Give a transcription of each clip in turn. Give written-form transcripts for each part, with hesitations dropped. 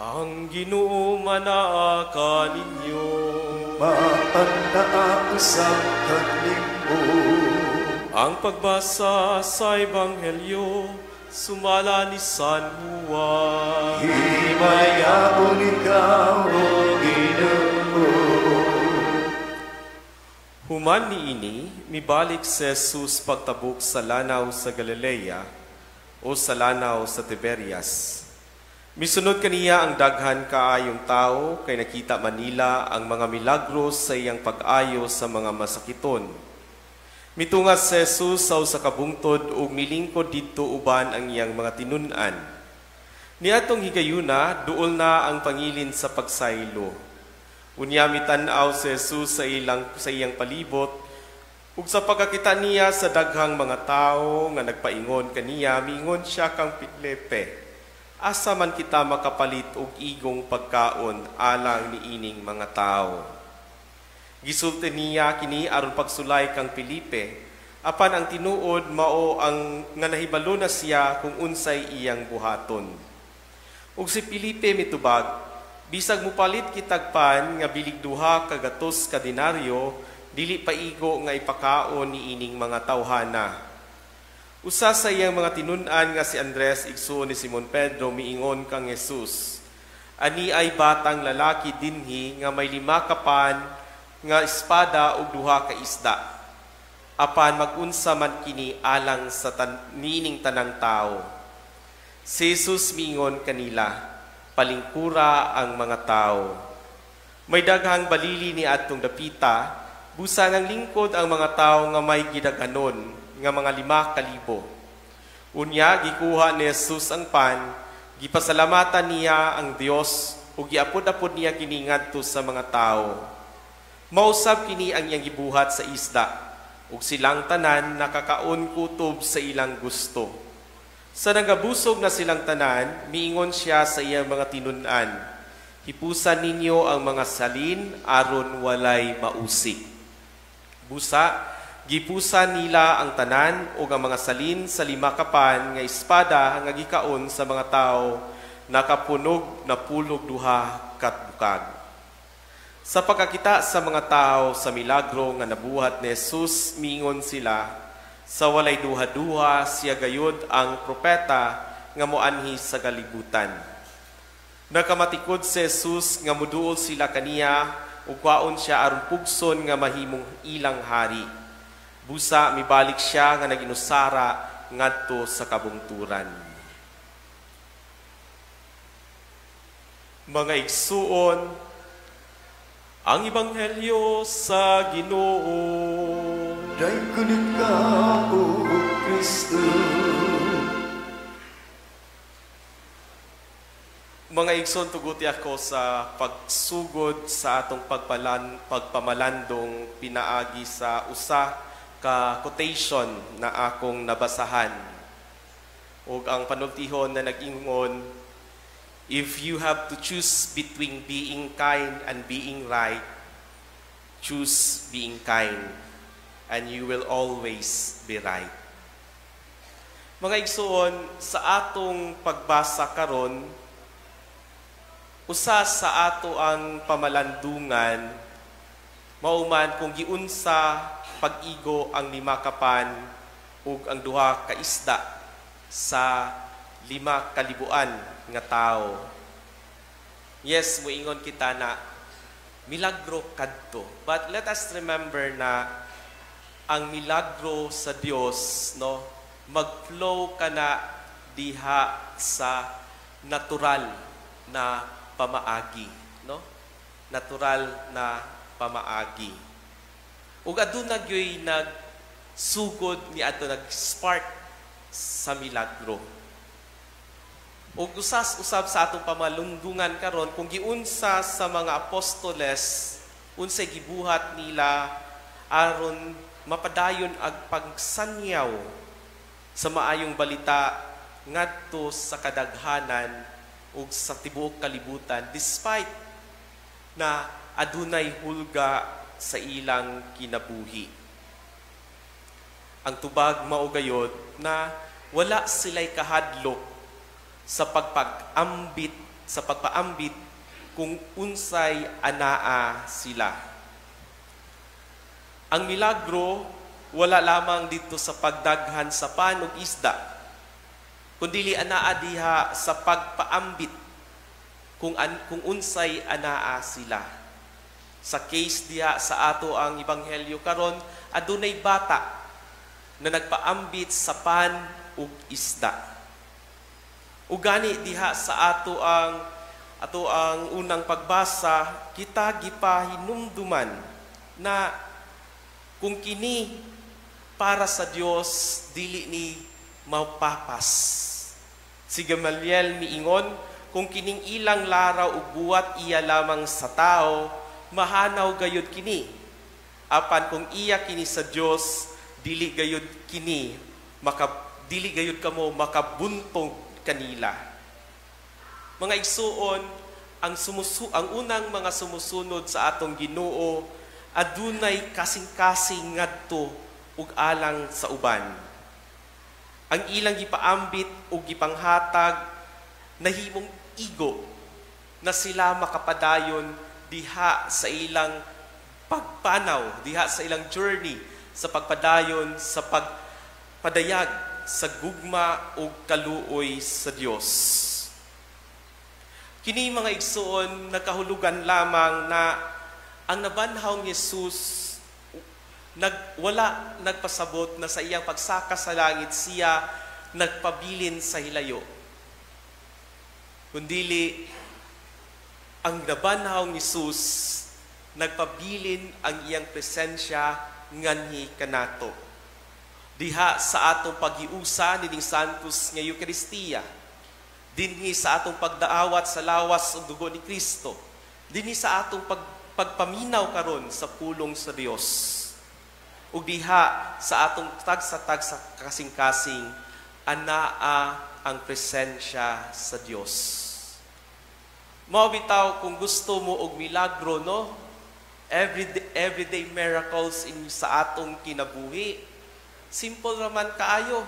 Ang Ginoo manaa kaninyo. Maanaa usab kanimo. Ang pagbasa sa Ebanghelyo sumala ni San Juan. Himayaon ikaw, O Ginoo. Human niini, mibalik si Jesus pagtabok sa lanaw sa Galilea o sa lanaw sa Tiberias. Misunod kaniya ang daghan kaayong tao kay nakita man nila ang mga milagro sa iyang pag-ayo sa mga masakiton. Mitunga si Jesus sa usa ka bungtod ug milingkod didto uban ang iyang mga tinun-an. Niadtong higayuna, duol na ang pangilin sa pagsaylo. Unya mitan-aw si Jesus sa iyang palibot ug sa pagkakita niya sa daghang mga tawo nga nagpaingon kaniya, miingon siya kang Felipe, "Asa man kita makapalit og igong pagkaon alang niining mga tawo?" Gisulti niya kini aron pagsulay kang Felipe, apan ang tinuod mao ang nga nahibalo na siya kung unsay iyang buhaton. Ug si Felipe mitubag, "Bisag mupalit kitag pan nga bilig 200 ka denaryo, dili paigo nga ipakaon niining mga tawhana." Usa sa iyang mga tinun-an nga si Andres, igsuon ni Simon Pedro, miingon kang Jesus, "Ani ay batang lalaki dinhi nga may 5 ka pan nga espada ug 2 ka isda. Apan mag-unsa man kini alang sa niining tanang tawo?" Si Jesus miingon kanila, "Palingkura ang mga tao." May daghang balili ni adtong dapita, busa nang lingkod ang mga tao nga may gidaghanon nga mga 5,000. Unya gikuha ni Jesus ang pan, gipasalamatan niya ang Dios ug giapod-apod niya kini ngadto sa mga tao. Mausab kini ang iyang gibuhat sa isda, ug silang tanan nakakaon kutob sa ilang gusto. Sa nagabusog na silang tanan, miingon siya sa iyang mga tinun-an, "Hipusan ninyo ang mga salin aron walay mausik." Busa, gipusan nila ang tanan ug ang mga salin sa 5 ka pan nga espada nga gikaon sa mga tao nakapunog na 12 ka bukag. Sa pagkakita sa mga tao sa milagro nga nabuhat ni Jesus, miingon sila, "Sa walay duha-duha, siya gayud ang propeta nga moanhi sa kalibutan." Nakamatikod si Jesus nga muduol sila kaniya ug kwaon siya aron pugson nga mahimong ilang hari. Busa mibalik siya nga naginusara ngadto sa kabungturan. Mga igsuon, ang Ebanghelyo sa Ginoo. Dayon ikaw, O Kristo. Mga igsoon, tuguti ako sa pagsugod sa atong pagpamalandong pinaagi sa usa ka quotation na akong nabasahan. Ug ang panultihon na nag-ingon, "If you have to choose between being kind and being right, choose being kind, and you will always be right." Mga igsoon, sa atong pagbasa karon, usa sa ato ang pamalandungan, mauman kung giunsa pag-igo ang 5 ka pan ug ang 2 ka isda sa 5,000 nga tawo. Yes, muingon kita na milagro kadto. But let us remember na ang milagro sa Dios, no, mag-flow ka na diha sa natural na pamaagi, no? Natural na pamaagi. Ug aduna gyoy nagsugod ni adto, nag-spark sa milagro. Ug usas usab sa atong pamalundungan karon kung giunsa sa mga apostoles, unsay gibuhat nila aron mapadayon ang pagsanyaw sa maayong balita ngadto sa kadaghanan ug sa tibuok kalibutan despite na adunay hulga sa ilang kinabuhi. Ang tubag mao gayod na wala sila'y kahadlok sa pagpag-ambit sa pagpaambit kung unsay anaa sila. Ang milagro wala lamang dito sa pagdaghan sa pan ug isda, kundili anaa diha sa pagpaambit kung unsay anaa sila. Sa case diha sa ato ang ebanghelyo karon, adunay bata na nagpaambit sa pan ug isda. Ug gani diha sa ato ang unang pagbasa, kita gipahinumduman na kung kini para sa Dios, dili ni mapapas. Si Gamaliel miingon, kung kining ilang laraw ug buhat iya lamang sa tao, mahanaw gayud kini. Apan kung iya kini sa Dios, dili gayud kamo makabuntog kanila. Mga igsuon, ang unang mga sumusunod sa atong Ginoo adunay kasing-kasing ngadto ug alang sa uban. Ang ilang gipaambit ug gipanghatag nahimong igo na sila makapadayon diha sa ilang pagpanaw, diha sa ilang journey sa pagpadayon sa pagpadayag sa gugma ug kaluoy sa Dios. Kini, mga igsuon, nagkahulugan lamang na ang nabanhaw ni Jesus wala nagpasabot na sa iyang pagsaka sa langit siya nagpabilin sa hilayo. Kundili ang nabanhaw ni Jesus nagpabilin ang iyang presensya nganhi kanato. Diha sa atong paghiusa nining Santos nga Eukaristiya, dinhi sa atong pagdaawat sa lawas ug dugo ni Kristo, dinhi sa atong pagpaminaw karon sa pulong sa Dios, ug diha sa atong tagsa-tagsa kasing-kasing, anaa ang presensya sa Dios. Mao bitaw, kung gusto mo og milagro, no? Everyday miracles in sa atong kinabuhi. Simple raman kaayo.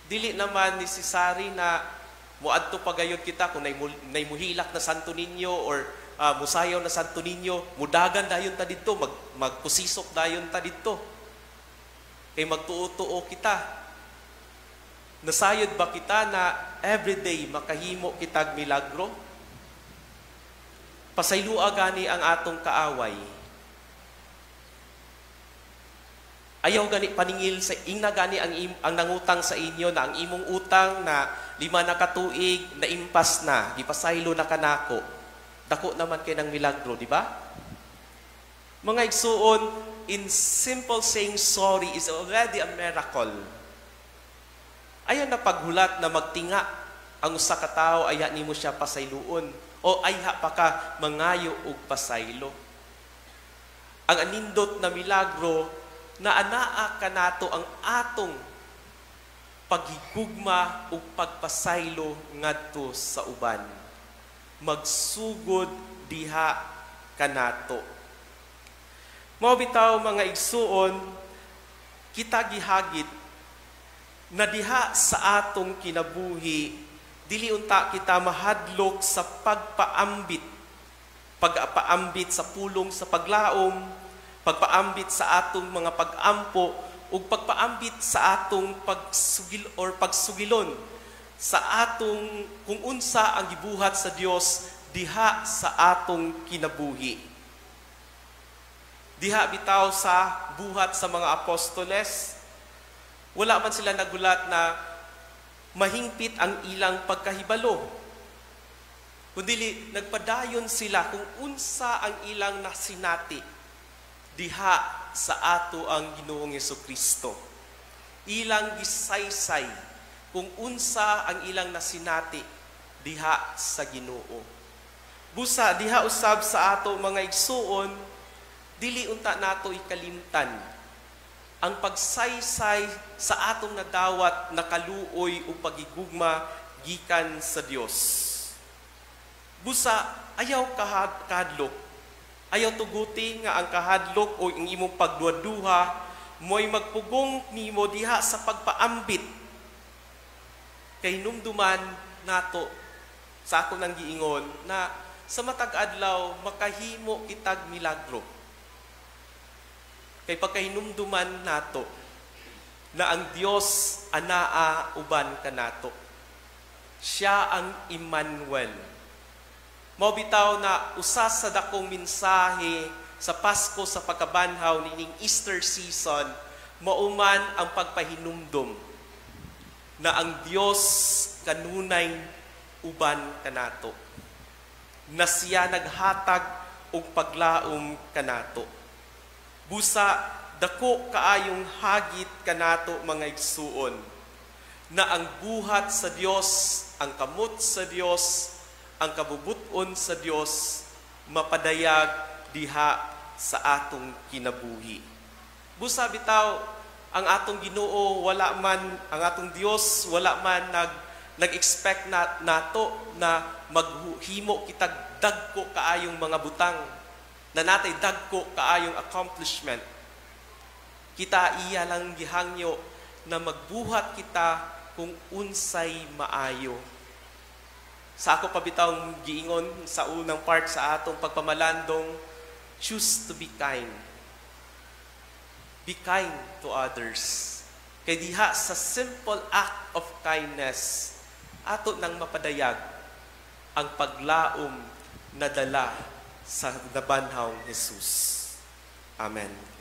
Dili naman necessary na moadto pa gayud kita kung nay muhilak na Santo Niño or musayaw na Santo Niño, mudagan dayon ta didto, magpusisok dayon ta didto. Kay magtuo-tuo kita. Nasayod ba kita na everyday makahimo kitag milagro? Pasaylua gani ang atong kaaway. Ayaw gani paningil sa ingna gani ang nangutang sa inyo na ang imong utang na 5 na katuig na impas na, gipasaylo na kanako. Dako naman kay ng milagro, di ba? Mga igsuon, in simple saying sorry is already a miracle. Ayaw na paghulat na magtinga ang usa ka tawo, ayha nimo siya pasayloon o ayha pa ka mangayo og pasaylo. Ang anindot na milagro na anaa kanato ang atong paghigugma ug pagpasaylo ngadto sa uban. Magsugod diha kanato. Mao bitaw, mga igsuon, kita gihagit na diha sa atong kinabuhi dili unta kita mahadlok sa pagpaambit, pagpaambit sa pulong sa paglaom, pagpaambit sa atong mga pag-ampo ug pagpaambit sa atong pagsugil or pagsugilon sa atong kung unsa ang gibuhat sa Dios diha sa atong kinabuhi. Diha bitaw sa buhat sa mga apostoles, wala man sila nagulat na mahingpit ang ilang pagkahibalo. Kundili nagpadayon sila kung unsa ang ilang nasinati diha sa ato ang Ginoong Kristo. Ilang gisaysay kung unsa ang ilang nasinati diha sa Ginoo. Busa diha usab sa ato, mga igsuon, dili unta nato ikalimtan ang pagsaysay sa atong nadawat na kaluoy o pagigugma gikan sa Dios. Busa ayaw kahadlok. Ayaw tuguti nga ang kahadlok o ang imong pagduhaduha mo'y magpugong nimo diha sa pagpaambit. Kay numduman nato Sa ako nang giingon na sa matag adlaw makahimo kitag milagro. Kay pagkahinumduman nato na ang Dios anaa uban kanato. Siya ang Emmanuel. Mao bitaw na usa sa dakong mensahe sa Pasko sa pagkabanhaw nining Easter season, mauman ang pagpahinumdum na ang Dios kanunay uban kanato. Na siya naghatag og paglaom kanato. Busa dako kaayong hagit kanato, mga igsuon, na ang buhat sa Dios, ang kamot sa Dios, ang kabubut-on sa Dios mapadayag diha sa atong kinabuhi. Busa bitaw ang atong Ginoo wala man, ang atong Dios wala man nag-expect na nato na maghimo kitag dagko kaayong mga butang, na natay dagko kaayong accomplishment. Kita iya lang gihangyo na magbuhat kita kung unsay maayo. Sa ako pa bitawng giingon sa unang part sa atong pagpamalandong, choose to be kind. Be kind to others. Kay diha sa simple act of kindness, ato nang mapadayag ang paglaom na dala sa nabanhawng Jesus. Amen.